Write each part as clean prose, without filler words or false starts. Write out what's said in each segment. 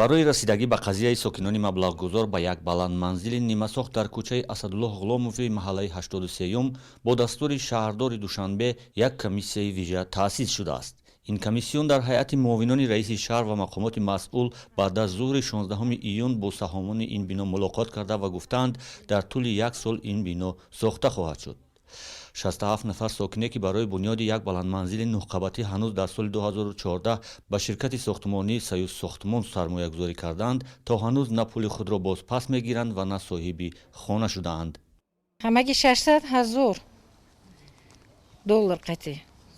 Барои расидагӣ ба қазияи сокинони маблағгузор ба як баландманзили нимасохт дар кӯчаи Асадулло Ғуломови маҳаллаи 83-юм бо дастури шаҳрдори Душанбе як комиссияи вижа таъсис шудааст. Ин комиссион дар ҳайати муовинони раиси шаҳр ва мақомоти масъул баъд аз зуҳри 16 июн бо саҳомони ин бино мулоқот карда ва гуфтаанд, дар тӯли як сол ин бино сохта хоҳад шуд. 67 нафар сокине, ки барои бунёди як баландманзили нӯҳқабатӣ ҳанӯз дар соли 2014 ба ширкати сохтмонии «Союзсохтмон» сармоягузорӣ кардаанд, то ҳанӯз на пули худро бозпас мегиранд ва на соҳиби хона шудаанд. Ҳамаги 600 ҳазор доллар қатӣ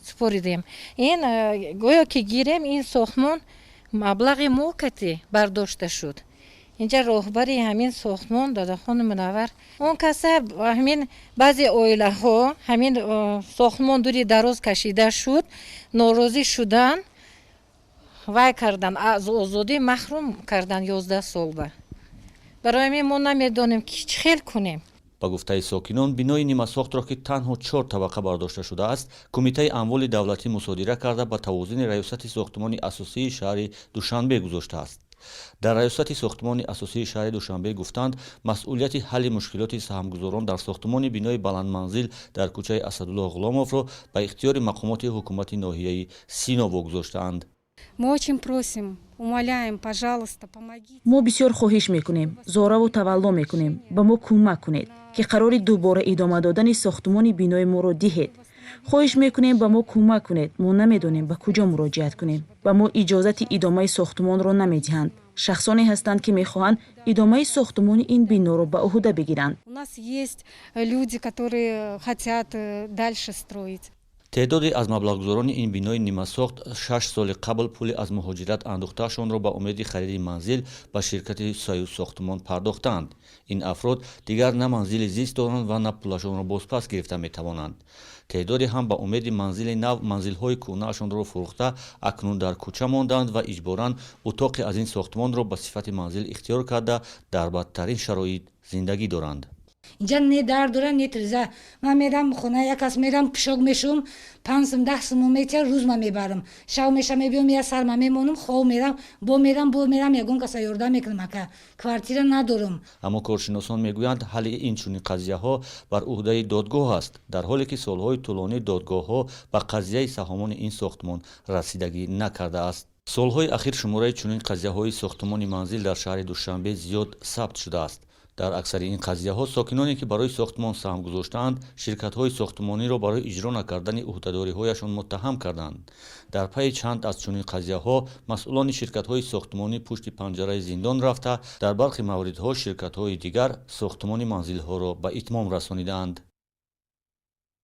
супоридем. Ин гӯё ки гирем, ин сохтмон маблағи мо кати бардошта шуд. Инҷа роҳбари ҳамин сохтмон Додахони Мунаввар, он каса ҳамин баъзе оилаҳо ҳамин сохтмон дури дароз кашида шуд, норозӣ шудан, вай кардан, аз озодӣ маҳрум кардан 11 солба. Барои ҳамин мо намедонем, ки чӣ хел кунем. Ба гуфтаи сокинон, бинои нимасохтро, ки танҳо чор табақа бардошта шудааст, Кумитаи амволи давлатӣ мусодира карда, ба тавозуни Раёсати сохтмони асосии шаҳри Душанбе гузоштааст. Дар Раёсати сохтмони асосии шаҳри Душанбе гуфтанд, масъулияти ҳалли мушкилоти саҳмгузорон дар сохтмони бинои баландманзил дар кӯчаи Асадулло Ғуломовро ба ихтиёри мақомоти ҳукумати ноҳияи Сино вогузоштаанд. Мы очень просим, умоляем, пожалуйста, помогите. Мо бисёр хоҳиш мекунем, зораву тавалло мекунем, ба мо кӯмак кунед, ки қарори дубора идома додани сохтмони бинои моро диҳед. Хоҳиш мекунем, ба мо кӯмак кунед. Мо намедонем, ба куҷо муроҷиат кунем. Ба мо иҷозати идомаи сохтмонро намедиҳанд. Шахсоне ҳастанд, ки мехоҳанд идомаи сохтмони ин биноро ба уҳда бигиранд. У нас есть люди, которые хотят дальше строить. Теъдоде аз маблағгузорони ин бинои нимасохт 6 соли қабл пули аз муҳоҷират андӯхтаашонро ба умеди хариди манзил ба ширкати «Союзсохтмон» пардохтаанд. Ин афрод дигар на манзили зист доранд ва на пулашонро бозпас гирифта метавонанд. Теъдоде ҳам ба умеди манзили нав манзилҳои кӯҳнаашонро фурӯхта, акнун дар кӯча мондаанд ва иҷборан утоқе аз ин сохтмонро ба сифати манзил ихтиёр карда, дар бадтарин шароит зиндагӣ доранд. Инҷа не дар дора, не тиреза. Ман мерам хона як кас, мерам, пишок мешум, 5 сум, 10 суму метия, рӯз ма мебарам. Шав меша, мебиём, я сарма мемонам, хов мерам, бо мерам, бо мерам, ягон каса ёрдам мекунам, ака, квартира надорам. Аммо коршиносон мегӯянд, ҳалли ин чунин қазияҳо бар уҳдаи додгоҳ аст, дар ҳоле ки солҳои тӯлонӣ додгоҳҳо ба қазияи саҳомони ин сохтмон расидагӣ накардааст. Солҳои ахир шумораи чунин қазияҳои сохтмони манзил дар шаҳри Душанбе зиёд сабт шудааст. Дар аксари ин қазияҳо сокиноне, ки барои сохтмон саҳм гузоштаанд, ширкатҳои сохтмониро барои иҷро накардани ӯҳдадориҳояшон муттаҳам карданд. Дар пайи чанд аз чунин қазияҳо масъулони ширкатҳои сохтмонӣ пушти панҷараи зиндон рафта, дар бархе мавридҳо ширкатҳои дигар сохтмони манзилҳоро ба итмом расонидаанд.